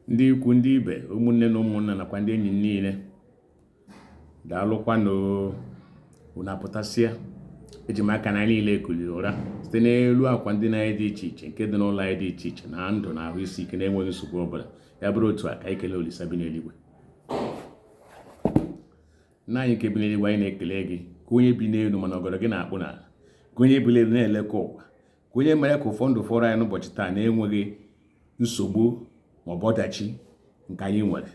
Ndị ikwu, ndị ibe, ụmụnne na ụmụnna nakwa ndị enyi m niile, daalụkwanụ. Unu apụtasịa. Eji m aka na anyị niile ekuliri ụra site n'elu akwa ndina anyị dị iche iche nke dị n'ụlọ anyị dị iche iche na ndụ na ahụ isi ike na-enweghị nsogbu ọbụla. Ya bụrụ otu a, ka anyị kelee Olisa bi n'eluigwe. Nna anyị nke bi n'eluigwe, anyị na-ekele gị ka onye bi n'elu mana ọgọdọ gị na-akpụ n'ala, ka onye bi n'elu na-elekọ ụwa, ka onye mere ka ụfọdụ ndụ fọrọ anyị n'ụbọchị taa na-enweghị nsogbu maọbụ ọdachi nke anyị nwere,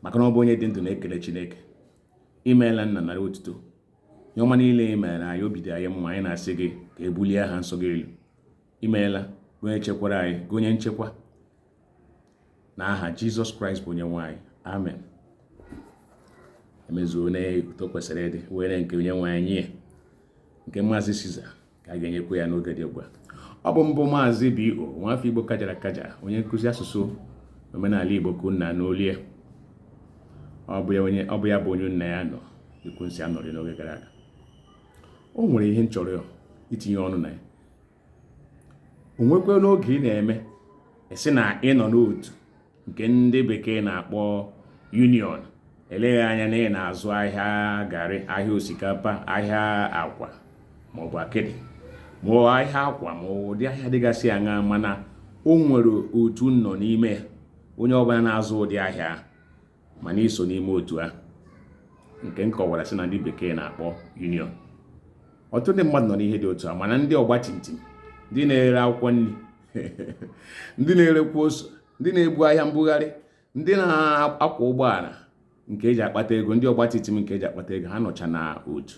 maka na ọ bụ onye dị ndụ na-ekele Chineke. Imeela nna, nara otuto. Ihe ọma niile ị mere anyị, obi dị anyị mma. Anyị na-asị gị ka e bulie aha nsọ gị elu. Imeela, gị onye chekwara anyị, gị onye nchekwa. Na aha Jizọs Kraịst bụ onye nwe anyị, amen. Emezuo na otu kwesịrị ịdị were nke onye nwe anyị nye nke Maazị Caesar ka a ga-enyekwa ya n'oge dị ugbu a. Ọ bụ mbụ Maazị B.O. nwafọ Igbo kajara akaja, onye nkụzi asụsụ omenala Igbo ka nna n'olie. Ọ bụ ya bụ onye nna ya nọ ikwu nsị anọrị n'oge gara aga. O nwere ihe m chọrọ itinye ọnụ na ya. O nwekwa n'oge ị na-eme esi na ị nọ n'otu nke ndị bekee na-akpọ union, eleghị anya na ị na-azụ ahịa garị, ahịa osikapa, ahịa akwa maọbụ akịdị, ma ọ ahịa akwa, ma ụdị ahịa dịgasị aṅa, mana o nwere otu nọ n'ime ya, onye ọbụla na-azụ ụdị ahịa mana iso n'ime otu ahụ nke m kọwara sị na ndị bekee na-akpọ union. Ọtụtụ ndị mmadụ nọ n'ihe dị otu a, mana ndị ọgba timtim, ndị na-ere akwụkwọ nri, ndị na-erekwa ose, ndị na-ebu ahịa mbugharị, ndị na-akwọ ụgbọala nke eji akpata ego, ndị ọgba timtim nke eji akpata ego, ha nọcha na otu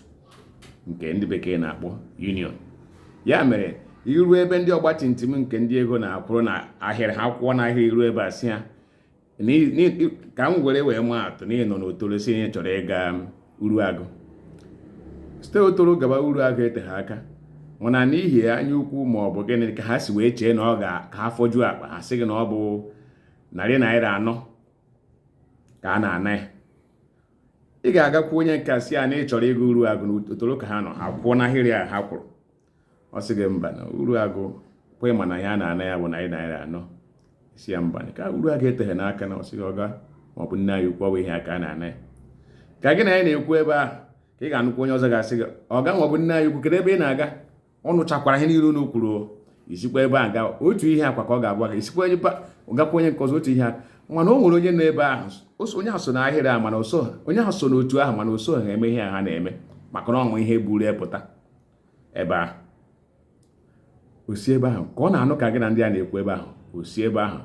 nke ndị bekee na-akpọ union. Ya mere iru ebe ndị ọgba timtim nke ndị ego na-akwụrụ na ahịrị, ha kwụọ n'ahịrị, iru ebe a sị ha ka m were wee maa atụ na ị nọ n'Otolo, si ihe chọrọ ịga Uruagụ, site Otolo gaba Uruagụ eteghị aka, mana n'ihi anya ukwu ma ọ bụ gịnị ka ha si wee chee na ọ ga ka ha fọjuo akpa ha, sị gị na ọ bụ ₦400 ka a na-ana ya. Ị ga-agakwa onye nke si ya na ị chọrọ ịga Uruagụ n'Otolo ka ha nọ, ha kwụọ n'ahịrị a ha kwụrụ. Ọ sị gị mba, na Uruagụ kwe, mana ya na-ana ya bụ ₦400. Si ya mba, ka Uruagụ eteghe n'aka na. Ọ sị gị, ọga ma ọ bụ nne anyị ukwu, ọ bụ ihe aka a na-ana ya. Ka gị na ya na-ekwu ebe ahụ, ka ị ga-anụkwa onye ọzọ ga-asị gị, ọga ma ọ bụ nne anyị ukwu, kedu ebe ị na-aga? Ọ nụchakwara ihe niile unu kwuru, isikwa ebe a gaa, otu ihe akwa ka ọ ga-agwa gị. Isikwa ebe gakwa onye nke ọzọ, otu ihe aka. Mana o nwere onye nọ ebe ahụ, onye ahụ so n'ahịrị a, mana oso onye ahụ so n'otu ahụ, mana oso ha eme ihe ha na-eme, maka na ọnwa ihe buru pụta ebe ahụ. O si ebe ahụ ka ọ na-anụ ka gị na ndị a na-ekwu ebe ahụ, o si ebe ahụ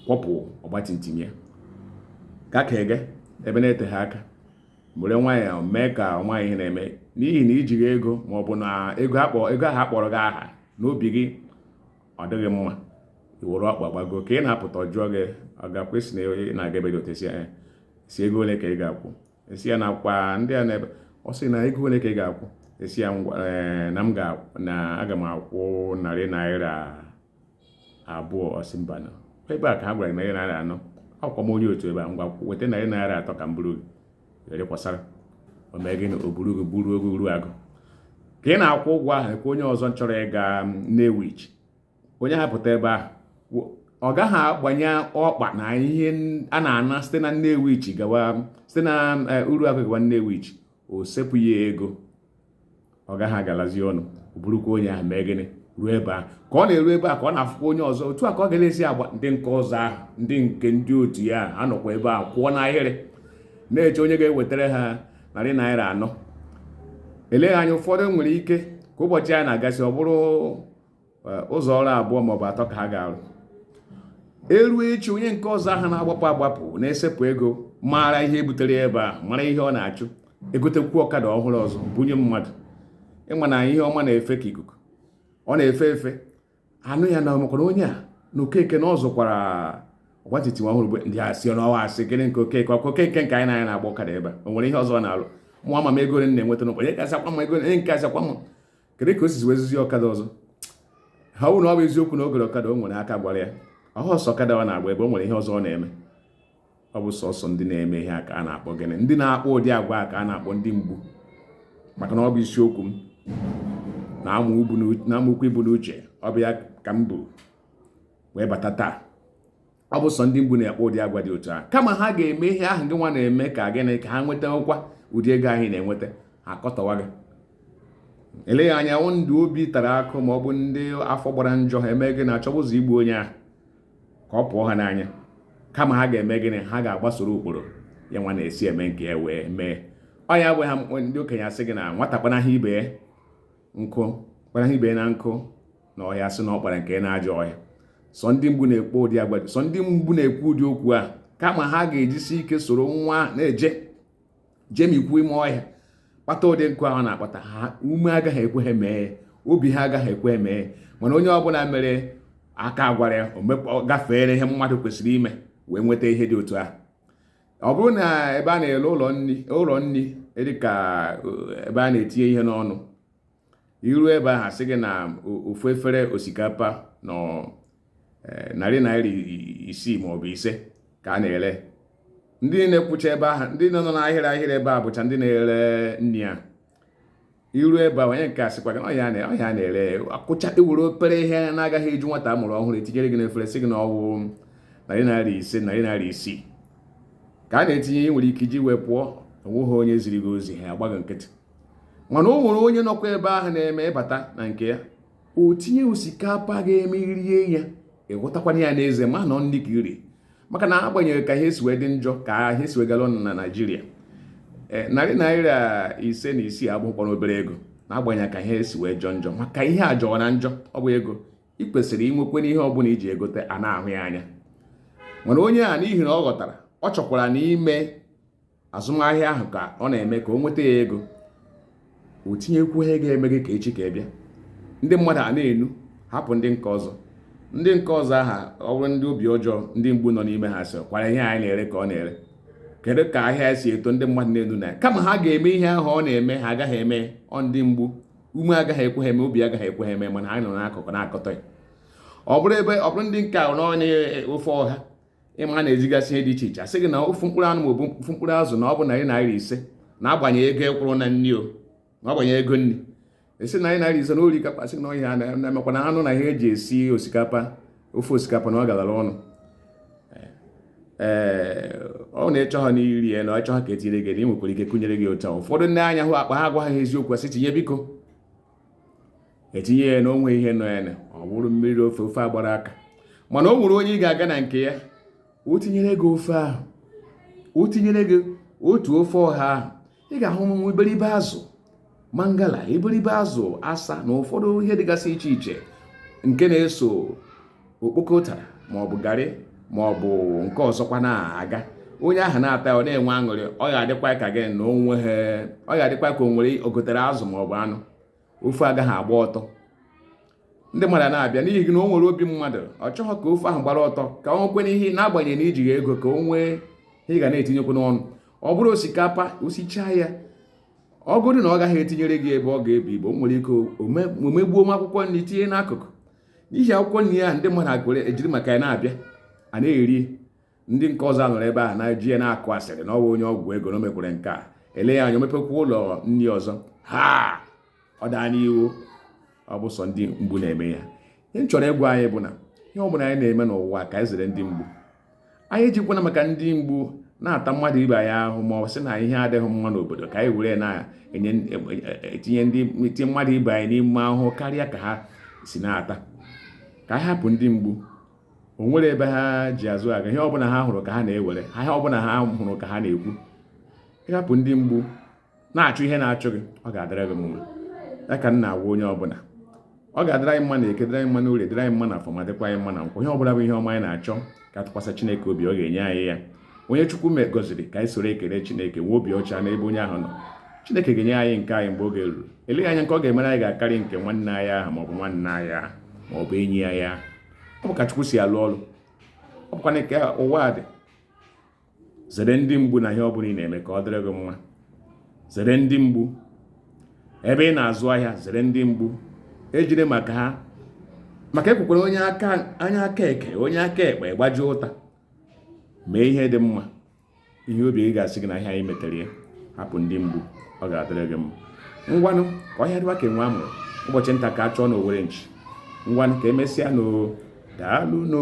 kwọpụ ọgbatumtum ya ka ka ege ebe na-eteghị aka, were nwayọọ mee ka nwaanyị ihe na-eme, n'ihi na ijighị ego ma ọ bụ na ego akpọ ego ahụ akpọrọ gị aha n'obi gị ọ dịghị mma. Iwere ọkpa gbago ka ị na-apụta, jụọ gị, ọ ga-akwesị na ị na-aga ebe dị otu esi ego ole ka ị ga-akwụ? Esi ya na kwa ndị a na-ebe. Ọ sị na ego ole ka ị ga-akwụ? Esi ya ngwa na m ga na aga m akwụ ₦200. Ọ sị mba, na ebe a ka ha gwara gị ₦400. Akwụkwọ m onye otu ebe a, ngwa, weta ₦300 ka m buru gị were kwasara. O mee gịnị? O buru gị buru oge Uruagụ. Ka ị na-akwụ ụgwọ ahụ, ekwe onye ọzọ chọrọ ịga Nnewichi, onye hapụta ebe ahụ, ọ gaghị agbanye ọkpa na ihe a na-ana site na Nnewichi gawa, site na Uruagụ gawa Nnewichi. O sepụ ya ego, ọ gaghị agalazi ọnụ. O burukwa onye ahụ mee gịnị? Ruo ebe ahụ. Ka ọ na-eru ebe a, ka ọ na-afụkwa onye ọzọ. Otu a ka ọ ga-esi agba ndị nke ọzọ ahụ, ndị nke ndị otu ya anọkwa ebe ahụ kwụọ n'ahịrị na-eche onye ga-ewetara ha ₦400. Eleghị anya ụfọdụ nwere ike ka ụbọchị a na-agasị, ọ bụrụ ụzọ ọrụ abụọ maọbụ atọ ka ha ga-arụ. Eruo echi, onye nke ọzọ ahụ na-agbapụ agbapụ na-esepụ ego maara ihe butere ebe ahụ, mara ihe ọ na-achụ, egotekwu ọkada ọhụrụ ọzọ bunye mmadụ. Ịma na ihe ọma na-efe ka ikuku, ọ na-efe efe. Anụ ya na ọmakwara onye a na Okeke na ọ zụkwara ọgbatumtum ọhụrụ bụ ndị asị n'ọwa asị gịnị nke Okeke ọkụ Okeke nke anyị na-anya na-agba ọkada ebe a, o nwere ihe ọzọ ọ na-alụ? Mụ ama m ego ole m na-enweta n'ụbọchị, onye kasị akwa m ego, onye nke asị akwa m, kedu ka o sizi wezizi ọkada ọzọ? Ha wụ na ọ bụ eziokwu na o goro ọkada, o nwere aka gwara ya ọhụ ọsọ ọkada ọ na-agba ebe o nwere ihe ọzọ ọ na-eme. Ọ bụ sọsọ ndị na-eme ihe a ka a na-akpọ gịnị? Ndị na-akpọ ụdị agwa a ka a na-akpọ ndị mgbu. Maka na ọ bụ isiokwu m na amaokwu ibu n'uche, ọ bụ ya ka m bụ wee bata taa. Ọ bụ sọ ndị mgbu na-akpa ụdị agwa dị otu ahụ. Kama ha ga-eme ihe ahụ gị nwa na-eme, ka gịnị? Ka ha nweta ụkwa ụdị ego ahụ ị na-enweta, ha akọtọwa gị. Eleghị anya ndị obi tara akụ ma ọ bụ ndị afọ gbara njọ, ha eme gị na-achọbụ ụzọ igbu onye ahụ ka ọ pụọ ha n'anya. Kama ha ga-eme gịnị? Ha ga-agbasoro ụkpụrụ ya nwa na-esi eme nke ya wee mee. Ọ ya bụ ha ndị okenye asị gị na nwata kpanaghị ibe ya nkụ, kpanaghị ibe ya na nkụ na ọhịa, sị na ọ kpara nke na-ajọ ọhịa. Sọ ndị mgbu na-ekpo ụdị agwa, sọ ndị mgbu na-ekwu ụdị okwu ahụ. Kama ha ga-ejisi ike soro nwa na-eje jemikwu ime ọhịa kpata ụdị nkụ ahụ na-akpata, ha ume agaghị ekwe ha mee, obi ha agaghị ekwe mee. Mana onye ọbụla mere aka gwara ya gafeere ihe mmadụ kwesịrị ime wee nweta ihe dị otu ahụ. Ọ bụrụ na ebe a na-ere ụlọ nri dịka ebe a na-etinye ihe n'ọnụ, iru ebe ahụ asị gị na ofu efere osikapa nọ ₦600 maọbụ 5 ka a na-ere. Ndị na-ekwucha ebe ahụ, ndị nọ n'ahịrị ahịrị ebe a bụcha ndị na-ere nri a. Iru ebe a, onye nke a sịkwa gị na ọhịa na-ere akwụcha, ewere opere ihe na-agaghị eju nwata amụrụ ọhụrụ etinyere gị n'efere, sị gị na ọwụ ₦500, ₦600 ka a na-etinye. Ị nwere ike iji wee pụọ, onweghị onye ziri gị ozi, ha agba gị nkịtị. Mana o nwere onye nọkwa ebe ahụ na-eme ịbata na nke ya, o tinye osikapa ga-eme rie ya, ịghọtakwana ya n'eze ma nọ ndị ka iri. Maka na agbanyeghị ka ihe si wee dị njọ, ka ihe si wee gara ọnụ na Naịjirịa, ₦506 abụghịkwana obere ego. Na-agbanyeghị ka ihe si wee jọọ njọ, maka ihe a jọọ na njọ, ọ bụ ego ị kwesịrị inwekwe n'ihe ọbụla iji egote a na-ahụ ya anya. Mana onye a, n'ihi na ọ ghọtara, ọ chọkwara n'ime azụmahịa ahụ ka ọ na-eme ka o nweta ya ego, o tinyekwu ihe ga-eme gị ka echi ka ị bịa. Ndị mmadụ a na-enu hapụ ndị nke ọzọ. Ndị nke ọzọ aha, ọ bụrụ ndị obi ọjọọ, ndị mgbu nọ n'ime ha, sị kwara ihe anyị na-ere ka ọ na-ere, kedu ka ahịa si eto? Ndị mmadụ na-enu na ya. Kama ha ga-eme ihe ahụ ọ na-eme, ha agaghị eme. Ọ ndị mgbu, ume agaghị ekwe ha eme, obi agaghị ekwe ha eme, mana ha nọ n'akụkụ na-akọtọ ya. Ọ bụrụ ebe ọ bụrụ ndị nke ahụ n'onye ofe ọha, ịma na-ejigasị ihe dị iche iche, asị gị na ofu mkpụrụ anụ maọbụ ofu mkpụrụ azụ na ọ bụ ₦500, na-agbanye ego ịkwụrụ na nri, o na-agbanye ego nri, esi ₦500 na ori kapasị na ọhịa na-emekwa na anụ na ihe eji esi osikapa, ofe osikapa, na ọ galara ọnụ. Ee, ọ na-echọ ha n'iri ya na ọ chọ ha ka etinyere gị, ị nwekwara ike kụnyere gị otu a. Ụfọdụ ndị anya hụ akpa ha agwa ha eziokwu, asị tinye biko, etinye ya na onwe ihe nọ ya, na ọ bụrụ mmiri ofe, ofe agbara aka. Mana o nwere onye ị ga-aga na nke ya, o tinyere gị ofe ahụ, o tinyere gị otu ofe ọha ahụ, ị ga-ahụ ụmụ iberibe azụ mangala, iberibe azụ asa na ụfọdụ ihe dịgasị iche iche nke na-eso okpoko ụtara maọbụ garị maọbụ nke ọzọkwa na-aga. Onye ahụ na-ata ya, ọ na-enwe aṅụrị. Ọ ga-adịkwa ka gị na onwe ha, ọ ga-adịkwa ka o nwere ogotere azụ maọbụ anụ. Ofe agaghị agba ọtọ, ndị mmadụ na-abịa n'ihi gị na o nwere obi mmadụ. Ọ chọghị ka ofe ahụ gbara ọtọ, ka o nwekwe n'ihe, n'agbanyeghị na ijighị ego, ka o nwee ihe ị ga na-etinyekwu n'ọnụ. Ọ bụrụ osikapa, osichaa ya, ọ bụrụ na ọ gaghị etinyere gị ebe ọ ga-ebu ibu, o nwere ike omegbuo nwa akwụkwọ nri tinye n'akụkụ. N'ihi akwụkwọ nri ahụ, ndị mmadụ agwere ejiri maka ya na-abịa a na-eri. Ndị nke ọzọ anọrọ ebe ahụ na-eji ya na-akụ asịrị na ọ bụ onye ọgwụ ego na o mekwere nke a. Ele ya anya, o mepekwa ụlọ nri ọzọ, ha ọ daa n'iwu. Ọ bụ sọ ndị mgbu na-eme ya. Ihe m chọrọ ịgwa anyị bụ na ihe ọ bụla anyị na-eme n'ụwa, ka anyị zere ndị mgbu. Anyị ejikwana maka ndị mgbu na-ata mmadụ ibe anyị ahụ, ma ọ sị na ihe adịghị mma n'obodo, ka anyị were na-enye etinye ndị etinye mmadụ ibe anyị n'ime ahụhụ karịa ka ha si na-ata. Ka anyị hapụ ndị mgbu. O nwere ebe ha ji azụ aga. Ihe ọbụla ha hụrụ ka ha na-ewere, ihe ọbụla ha hụrụ ka ha na-ekwu. Ịhapụ ndị mgbu na-achụ ihe na-achụ gị, ọ ga-adịrị gị mma. Ya ka m na-agwa onye ọbụla, ọ ga-adịrị anyị mma na Eke, dịrị anyị mma na Orie, dịrị anyị mma na Afọ, ma dịkwa anyị mma na Nkwọ. Ihe ọbụla bụ ihe ọma anyị na-achọ, ka atụkwasị Chineke obi, ọ ga-enye anyị ya. Onye Chukwu gọziri, ka anyị soro ekele Chineke, nwee obi ọcha n'ebe onye ahụ nọ. Chineke ga-enye anyị nke anyị mgbe oge ruru. Eleghị anya nke ọ ga-emere anyị ga-akarị nke nwanne anyị ahụ, maọbụ nwanne anyị ahụ, maọbụ enyi anyị ahụ. Ọ bụ ka Chukwu si alụ ọrụ, ọ bụkwa nke ụwa dị. Zere ndị mgbu na ihe ọ bụla ị na-eme, ka ọ dịrị gị mma. Zere ndị mgbu ebe ị na-azụ ahịa, zere ndị mgbu. Ejire maka ha, maka ekwekwara onye aka anya aka eke, onye aka ekpe gbajuo ụta. Mee ihe dị mma, ihe obi gị ga-asị gị na ihe anyị metere ya. Hapụ ndị mgbu, ọ ga-adịrị gị mma. Ngwanụ, ka ọhịa dịwa ka enwe amụrụ. Ụbọchị nta ka a chụọ na owere nchi. Ngwanụ, ka emesịa. No, daalụ no.